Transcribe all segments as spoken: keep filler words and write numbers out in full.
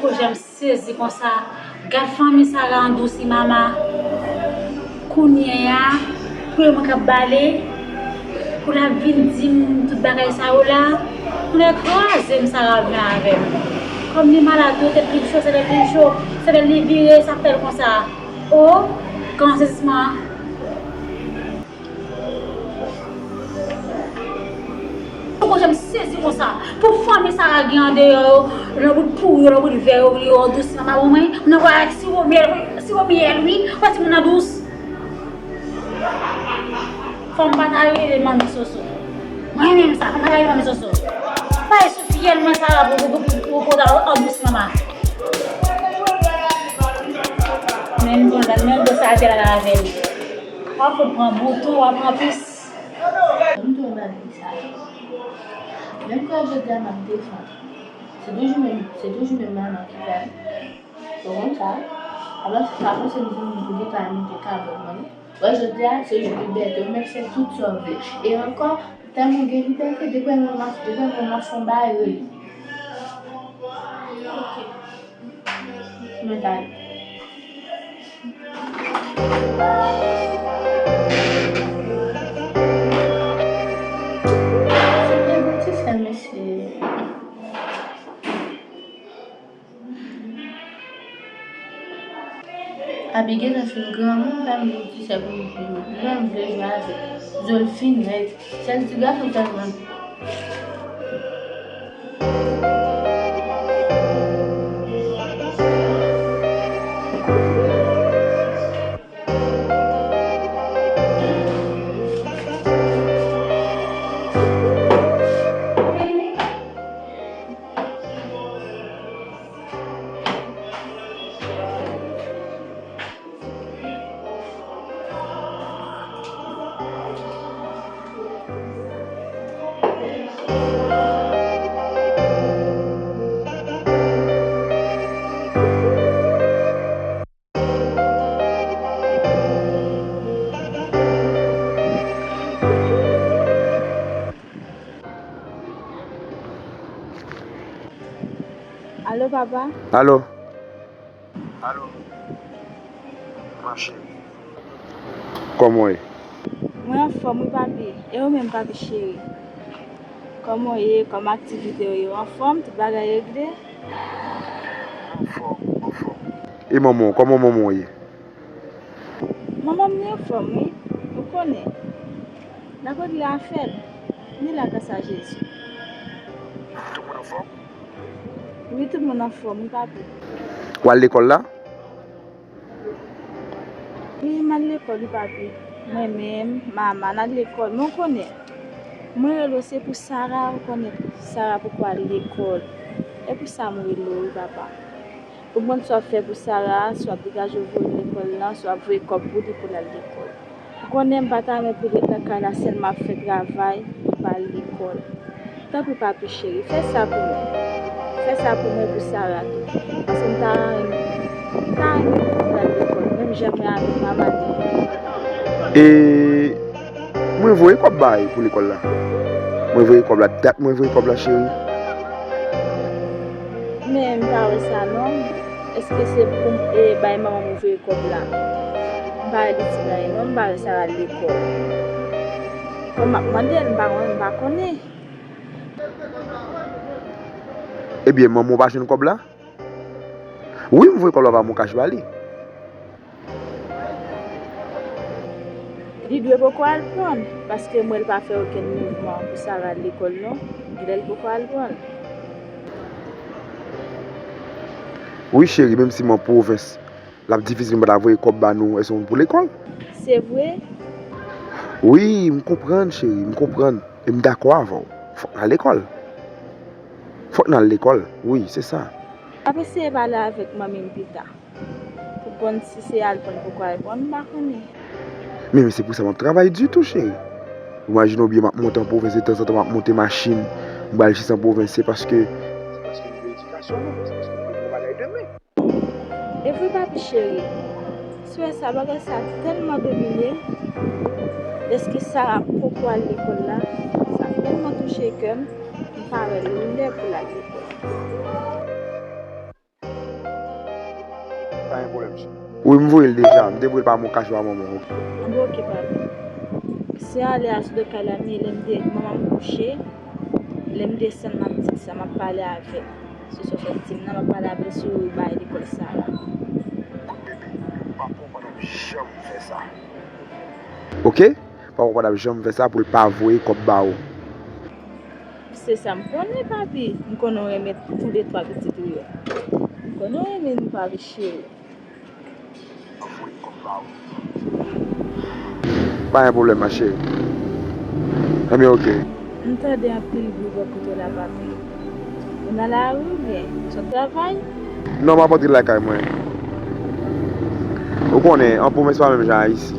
Poko janm sezi konsa. Gad fanmi Sara andousi mama. Kounye a, pou yo mwen k ap bale, pou l ap vin di m tout bagay sa yo la, moun kraze m Sara vin avè m. Kòm li malad tou, tèt li cho, se tèt li cho, se tèt li vire, sa fè l konsa. O, gran sezisman. Poko janm sezi konsa. Pou fanmi Sara gen andeyò yo, nan bout pouri yo, nan bout vè yo, yo dous nan mawon mwen. Moun nan wè ak siwo myèl, siwo myèl, wi. Wè ti moun nan dous. Fò m pa ta rele manmi Soso. Mwen menm sa, fò m pa ta rele manmi Soso. Bay sou fyèl mwen Sara pou, pou, pou, pou, pou ta andousi mama. Men m kontan, men m konsa atè la avè l. W ap fout pran bouton, w ap pran pis. M tou nan lit sa. Menm kòb jodi a m ap defann. Se toujou menm, se toujou menm manman ki fè l. Ou konn sa. Alò, se pa konsa m di moun pou li pa mete kabòt mwen. Wè, jodi a, se yon libète. Ou mèt fè tout sa w vle. E ankò, tèlman w gen libète, depi w wè m ap, depi w wè m ap fè yon bagay, rele. Ok. Mwen t ale. Se te bouti sa, mesye. Abigail fin granmoun, pa m bouti sa pou l jwe. Mwen m vle jwe avè l. Zo l fin rèd. Sèl ti gason sèlman. Alo, papa. Alo. Alo. Kòman w ye? Mwen anfòm wi, papi. E ou menm, papi cheri? Kòman w ye? Kòman aktivite w ye? Ou anfòm? Tout bagay regle? Anfòm, anfòm. E manman w? Kòman manman w ye? Manman m li anfòm wi. Ou konnen. N ap regle afè l. Li la gras a Jezi. Tout moun anfòm? Wi, tout moun anfòm wi, papi. W al lekòl la? Wi, m al lekòl wi, papi. Mwen menm, mama, n al lekòl. Men w konnen, mwen rele w se pou Sara, ou konnen Sara poko al lekòl. E pou sa m rele w wi, papa. Pou m konn sa w ap fè pou Sara, si w ap degaje w voye l lekòl lan, si w ap voye kòb pou li pou l al lekòl. Ou konnen m pa ta renmen pou l ret nan kay la sèlman ap fè travay, li pa al lekòl. Tanpri papi cheri, fè sa pou mwen. Fè sa pou mwen, pou Sara tou. Paske m ta renmen, m ta renmen pou l al lekòl, menm jan mwen avèk mama li. E mwen voye kòb ba li pou lekòl la. Mwen voye kòb la, dat mwen voye kòb la, cheri. Men m pa wè sa non. Èske se pou m, e, bay manman m voye kòb la? M pa wè li di l anyen non, m pa wè Sara al lekòl. Kòm m ap mande l, m pa wè, m pa konnen. Ebyen, manman w pa jwenn kòb la? Wi, m voye kòb la pa Moncash ba li. Li dwe poko al pran l, paske m wè l pa fè okenn mouvman pou Sara al lekòl non. Genlè l poko al pran l. Wi, cheri, menm si m an pwovens, l ap difisil m pa ta voye kòb ba nou, èske pou lekòl? Se vre? Wi, m konprann, cheri, m konprann. E m dakò avè w. Fòk n al lekòl. Fòk n al lekòl. Wi, se sa. M ap eseye pale avèk manmi m pita. Pou konn si se al pran l poko al pran l, m pa konnen. Men, men se pou sa m ap travay di tou, cheri. Imajine w byen m ap monte an pwovens, de tanzantan m ap monte machin, m pral jis an pwovens, se paske, se paske m gen edikasyon non, se paske m gen bon bagay demen. E vre papi cheri, swè sa bagay sa tèlman domine m, dèske Sara poko al lekòl la, sa tèlman touche kè m, m pa wè lè pou l al lekòl. Wi, m voye l deja. M te voye l pa Moncash, pa manman w. Anben, oke, papi. Se ale a sou do kay la m ye, lè m de-, manman m kouche. Lè m desann, m ap di l sa, m ap pale avè l. Sou sa w fè di m nan, m ap pale avè l sou bagay lekòl sa la. Koute, papa w pa t ap janm fè sa. Oke? Papa w pa t ap janm fè sa pou l pa voye kòb ba ou. Se sa m konnen, papi. M konnen w renmen toulètwa pitit ou yo. M konnen w renmen nou, papi cheri. Pa gen pwoblèm, ma cheri. Enben, oke. M tande anpil bri bò kote w la, papi. Ou nan lari oubyen? Ou sot travay? Non, m ap antre lakay mwen. Ou konnen, an pwovens pa menm jan a isi.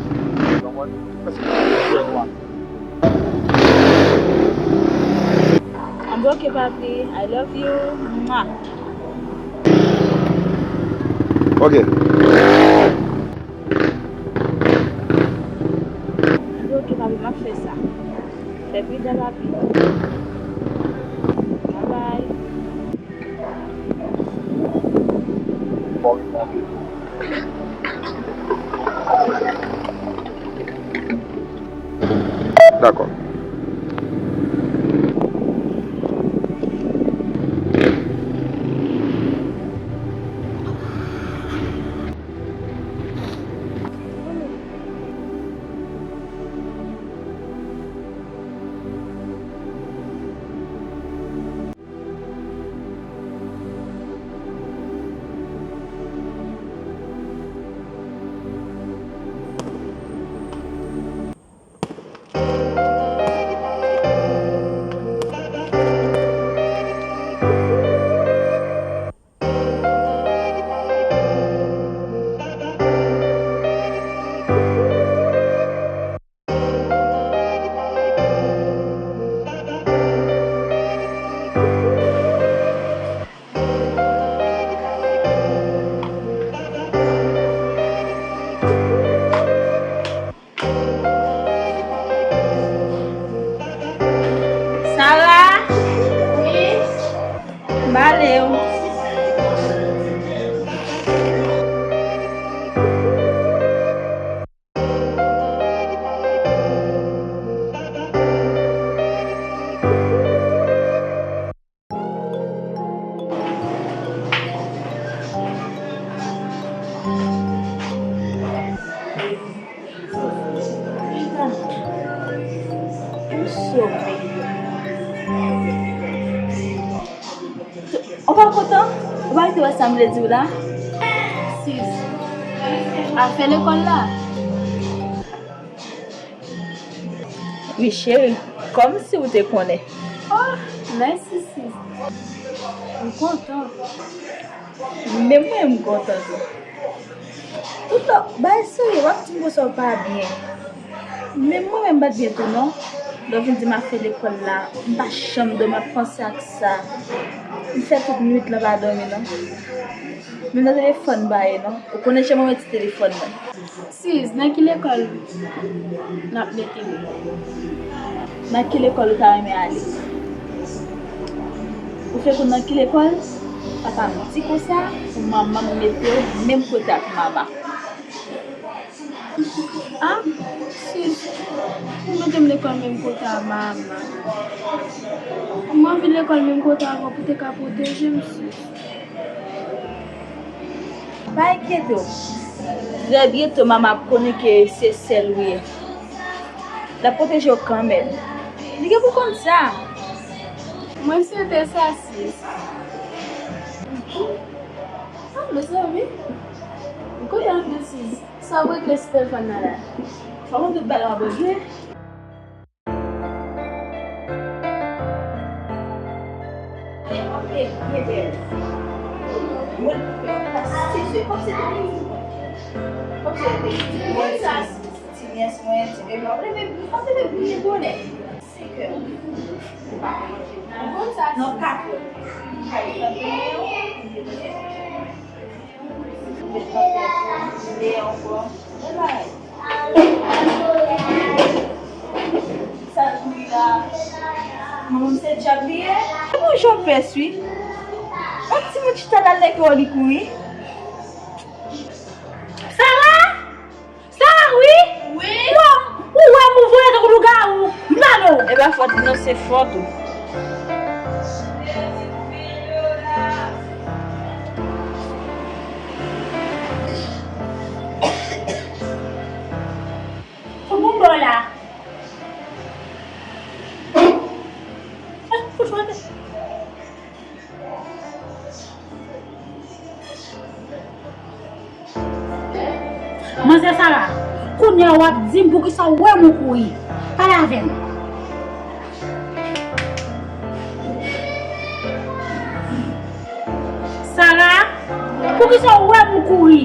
Anben, oke, papi. I love you. Mwa. Oke. Anben, oke, papi, m ap fè sa. Fè pi bèl, papi. Bye bye. Dakò. Sara? Wi? M ale w. Ou pa kontan? Ou pa rete wè sa m vle di w la? Sis, afè lekòl la. Wi, cheri, kòmsi ou te konnen. Oh, mèsi, sis. M kontan. Menm mwen, m kontan tou. Tout lè, bay serye, w ap di m konsa w pa byen. Menm mwen menm, m pa t byen tou, non. Lè w vin di m afè lekòl la, m pa janm dòmi, m ap panse ak sa. M fè tout nwit lan pa dòmi, non. Menm nan telefòn m pa ye, non. Ou konnen jan mwen mete telefòn mwen. Sis, nan ki lekòl n ap mete m? Nan ki lekòl ou ta renmen ale? Ou fè konn nan ki lekòl? Papa m di konsa, pou manman m mete w menm kote ak mama. Ah, sis, ou mete m lekòl menm kote a mama. M anvi lekòl menm kote avè w pou te ka pwoteje m, sis. Pa enkyete w. Trè byento, mama ap konnen ke se sèl ou ye. L ap pwoteje w kanmenm. Li gen pou konn sa. Mwen swete sa, sis. Ah, mezanmi. M kontan anpil, sis. Sa w regle sou telefòn nan la? Fò mwen tout bagay w ap regle. Mwen, mwen pa sezi, kòmsi te mwen. Kòmsi te mwen, ti nyès mwen, ti bebe, w ap leve, w ap leve byen bonè. Senkè. Ou pa ka manje. Ou konn sa, nan katrè. Ou ka mete nan penyen, ou mete nan penyen. Ou mete nan penyen, ou mete ankò. Bèl bagay. Sa l kouri la. Manman m se dyab li ye. Bon, Jean Pès, wi. Yon timoun chita la, l lè ke w li kouri. Se pa fòt mwen non, se fòt ou. Fout bon bò la. Ah, fout fòt. Manzè Sara, kounye a w ap di m poukisa w wè m ou kouri. Pale avè m. Sara, poukisa w wè m ou kouri?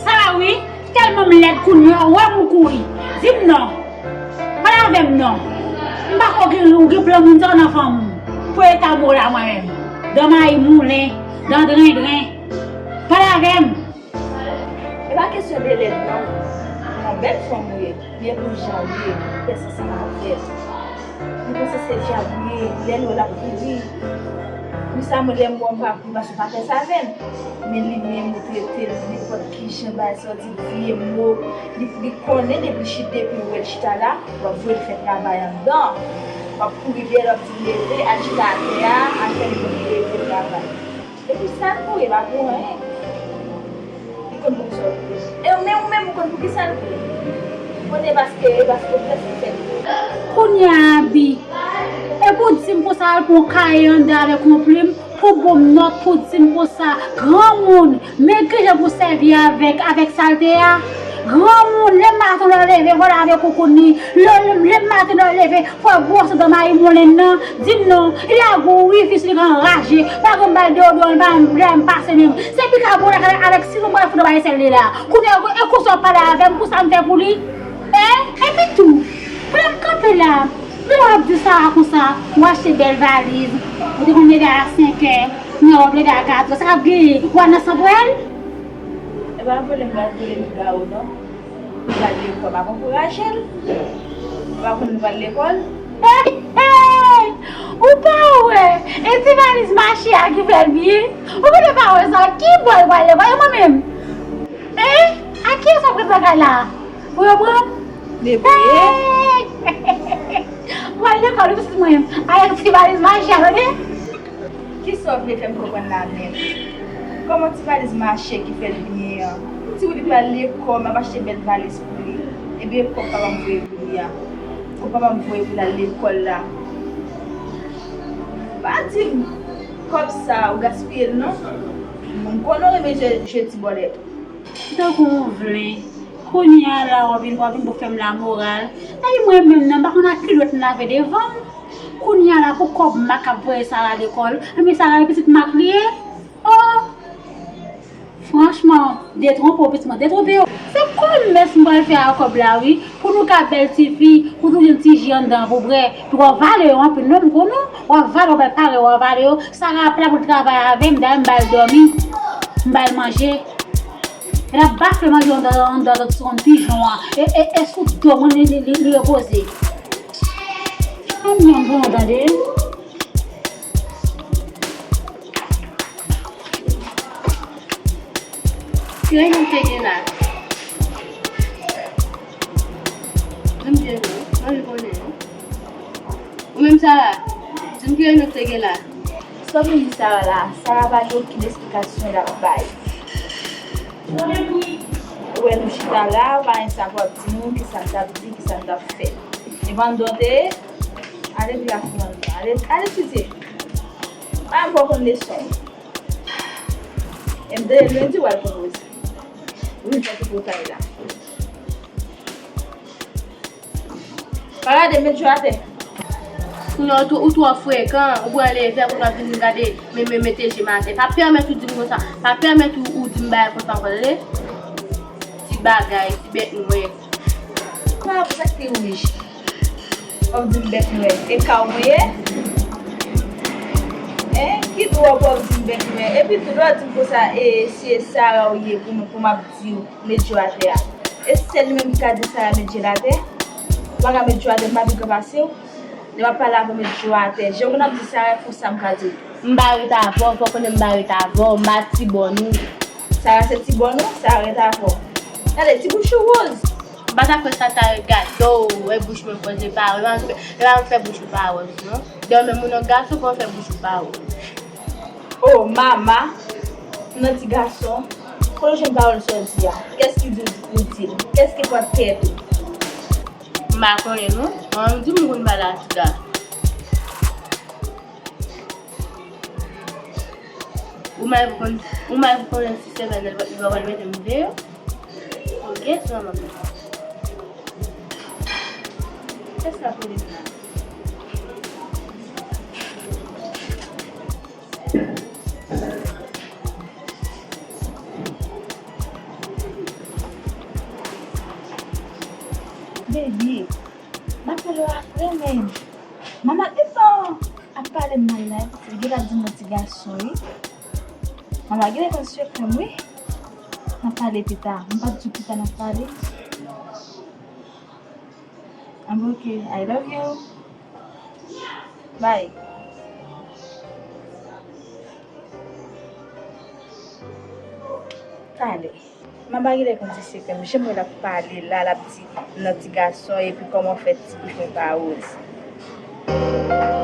Sa wi, tèlman m lèd kounye a, w wè m ou kouri. Di m non. Pale avè m non. M pa kwè w gen, ou gen plan moun sa nan fanm ou. Pou eta mo la mwen menm. Dan mayi moulen, dan drendren. Pale avè m. E pa kesyon de lèd non. Yon bèl fanm ou ye. Men pou jan w ye, ou pèse ansanm avè l. Li panse se djab li ye, lè l wè l ap kouri. Wi sa, mwen lè m wè m pa kouri paske w pa pèse avè m. Men li menm, li trete l nenpòt ki jan, bagay sa w di l vye mo. Li, li konnen depi l chita, depi l wè l chita la, w ap voye l fè travay anndan. W ap kouri dèyè l, w ap di l leve, al chita atè a, al fè li konn leve travay. Epi sa l pou ye pa pou anyen. Li konn pou sa l pou ye. E ou menm, ou menm ou konn pou ki sa l pou ye. Ou konn e paske, e paske w prèske fè l pou ye. Kounye a, Abi, epi w di m konsa al pran yon kaye anndan avèk yon plim pou bon m nòt pou w di m konsa, granmoun, men ki jan pou w sèvi avèk, avèk salte a. Granmoun, lè maten lè w leve, vòlè avèk koukoun li. Lè, lè, lè maten lè w leve, fò w bwose dan mayi moulen nan. Di m non, li lage w wi, fis li ka anraje. Pa gen m ba l deodoran, li pa lè m pase menm. Se pika bon la avèk, avèk sizon m pral fout anba esèl li la. Kounye a, e konsa w pale avè m, konsa m fè pou li. E, epi tou, pandan m kanpe la, lè w ap di Sara konsa, w achte bèl valiz, ou te konn leve a senkè, kounye a w ap leve a katrè, sa k ap genyen, w al nan sanpwèl? E pa vole m pral vole lougarou non. Li pral lekòl, m ap ankouraje l. Ou pa konn li pral lekòl? Hey, hey! Ou pa wè? E ti valiz mache a ki fè l byen. Ou genlè pa wè sa. Ki bò li pral lekòl? E mwen menm? Hein? A kiyès w ap ret lakay la? Pou yo pran m? Debouye. Hey! Ou pral lekòl wi pitit mwen. Avèk ti valiz mache a, tande? Kisa w vle fè m konprann la menm? Kòman ti valiz mache ki fè l byen an? Ti wi li pral lekòl, m ap achte bèl valiz pou li. Ebyen kòb papa m voye pou li a. Kòb papa m voye pou l al lekòl la. Pa di m kòb sa ou gaspiye l non. M konnen w renmen jwe, jwe ti bòlèt. Tankou w vle. Kounye a la w ap vin, w ap vin pou fè m lamoral. Epi mwen menm nan, m pa konn ak kilòt m lave devan m. Kounye a la pou kòb mak ap voye Sara lekòl. Ebyen Sara e pitit mak li ye. Oh! Franchman, detwonpe w pitit mwen, detwonpe w. Se kòmès m pral fè ak kòb la wi. Pou nou ka bèl tifi, pou nou jwenn ti ji anndan pou bwè. Pou w ap vale yo anpil non, m konnen w ap vale, w ap pare, w ap vale yo. Sara ap la pou l travay avè m, dayè m ba l dòmi, m ba l manje. L ap bafle manje anndan, anndan, anndan ti wonn pijon an. E, e, e sou do mwen li, li, li, li repoze. Ann, mwen bon, tande. Ki reyinyon te gen la? Di m byen non, mwen konnen non. Ou menm Sara, di m ki reyinyon te gen la? Sa w vin di Sara la, Sara pa gen okenn esplikasyon l ap bay. Ou wè nou chita la, ou pa gen sa pou w ap di nou, kisa n t ap di, kisa n t ap fè. E pandan w te ye, ale vin ak mwen, ale, ale etidye. Pa fè w konn leson. E m te lendi w al konpoze. Wi, m fè tout potay la. Pa gade, met djo atè. Kounye a ou twò, ou twò frekan, ou pran leve, kounye a w ap vin gade, men, men, mete je m atè. Pa pèmèt ou di m konsa, pa pèmèt ou, ou di m bagay konsa ankò, tande? Ti bagay, ti bèt nwè. Pa, sa k pi wouj. W ap di m bèt nwè. E kaw mwen ye? Hein? Ki dwa w ap di m bèt nwè? Epi tou, lè w di m konsa, e, si e Sara w ye pou m, pou m ap di w, met djo atè a. E sèl li menm ki ka di Sara met je l atè? Ou pa ka met djo atè, m pa pi gran pase w? Lè m ap pale avè w, met djo atè. Jan w konn ap di Sara, fò sa m ka di w. M pa ret avè w, fò w konnen m pa ret avè w, m pa ti bòn ou. Sara se ti bòn ou, Sara ret avè w. Gade, ti bouch ou wòz. M pa ta kwè sa ta gade w, wè bouch mwen wòz, e pa wè. E pa m fè bouch ou pa wòz, non. Dèyè menm moun nan gason pa fè bouch ou pa wòz. Oh, mama, nan ti gason, kote w jwenn pawòl sa w di a? Qu'est-ce qu'il dit, il dit? Qu'est-ce qu'il peut perdre? M pa konnen, non. Mwen, m di m konn pale a ti gason. Ou may pou konn, ou may pou konnen si se vè nan li pa pral mete m deyò. Ok, se manman m. Se sa pou li. Baby, m ap rele w apre, men. Mama gentan ap pale m mal la, li gentan di m yon ti gason, wi. Mama gentan konn sekrè m, wi. N ap pale pita. M p ap di w pita n ap pale. I'm okay. I love you. Bye. Pale. Mama genlè konn ti sekrè m. Jan m wè l ap pale la, l ap di nan ti gason, epi kòman fè ti bouch mwen pa wòz.